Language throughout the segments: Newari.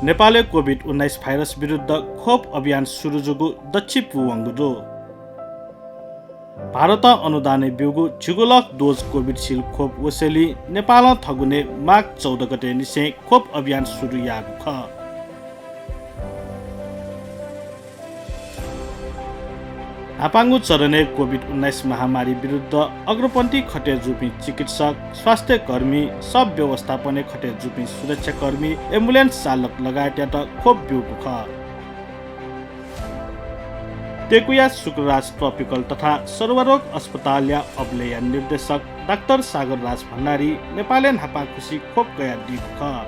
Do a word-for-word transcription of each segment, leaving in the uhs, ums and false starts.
नेपालय् कोभिड उन्नाइस भाइरस विरुद्ध खोप अभियान सुरु जूगु दच्छि पूवंगु दु। भारतं अनुदानय् ब्यूगु झिगू लख डोज कोभिसिल्ड खोप वसेलिं नेपालं थगुने माघ चौध गते निसें खोप अभियान सुरु याःगु खः। न्हापांगु चरणय् कोभिड उन्नाइस महामारी विरुद्ध अग्रपंक्ति खटे जूपिं चिकित्सक, स्वास्थ्य कर्मी, शव व्यवस्थापनय् खटे जूपिं सुरक्षाकर्मी, एम्बुलेन्स चालक लगायतयात खोप ब्यूगु खः। टेकुया शुक्रराज ट्रपिकल तथा सर्वरोग अस्पतालया अबलय्‌या निर्देशक डाक्टर सागर राज भण्डारी नेपालय् न्हापां खुसि खोप कयादीगु खः।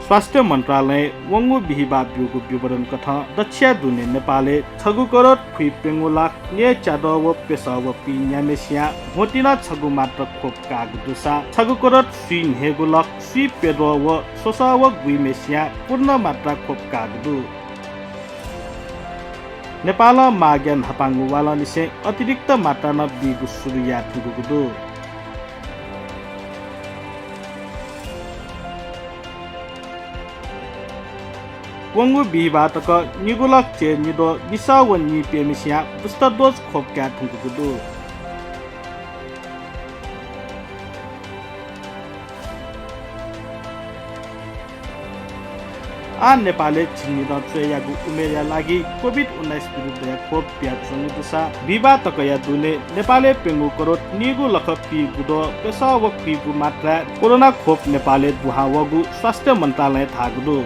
स्वास्थ्य मन्त्रालयं वंगु बिहिबाः ब्यूगु विवरण कथं दच्छिया दुने नेपालय् छगू करोड खुइप्यंगू लाख न्यय्‌च्याद्वः व प्यसः व पीन्याम्हेसिया भ्वंतिनं छगू मात्रा खोप काःगु दुसा छगू करोड स्वीन्हय्‌गू लख स्वीप्यद्वः व स्वसः व गुइम्हेसिया पूर्ण मात्रा खोप काःगु दु। नेपालं माघया न्हापांगु वालंनिसें अतिरिक्त मात्रा नं बीगु सुरु याये धुंकूगु दु। वंगु बिहिबाः तक निगू लख च्यय् निद्वः लिसः व नीप्यम्हेसिया booster dose खोप काये धुंकूगु दु। आः नेपालय् झिंनिदँ च्वय्‌यागु उमेरया लागि कोभिड उन्नाइस विरुद्धया खोप बियाच्वंगु दुसा बिहिबाः तकया दुने नेपालय् प्यंगू करोड नीगू लख पीगू द्वः प्यसः व खुइगू मात्राय् कोरोना खोप नेपालय् दुहां वःगु स्वास्थ्य मन्त्रालयं धाःगु दु।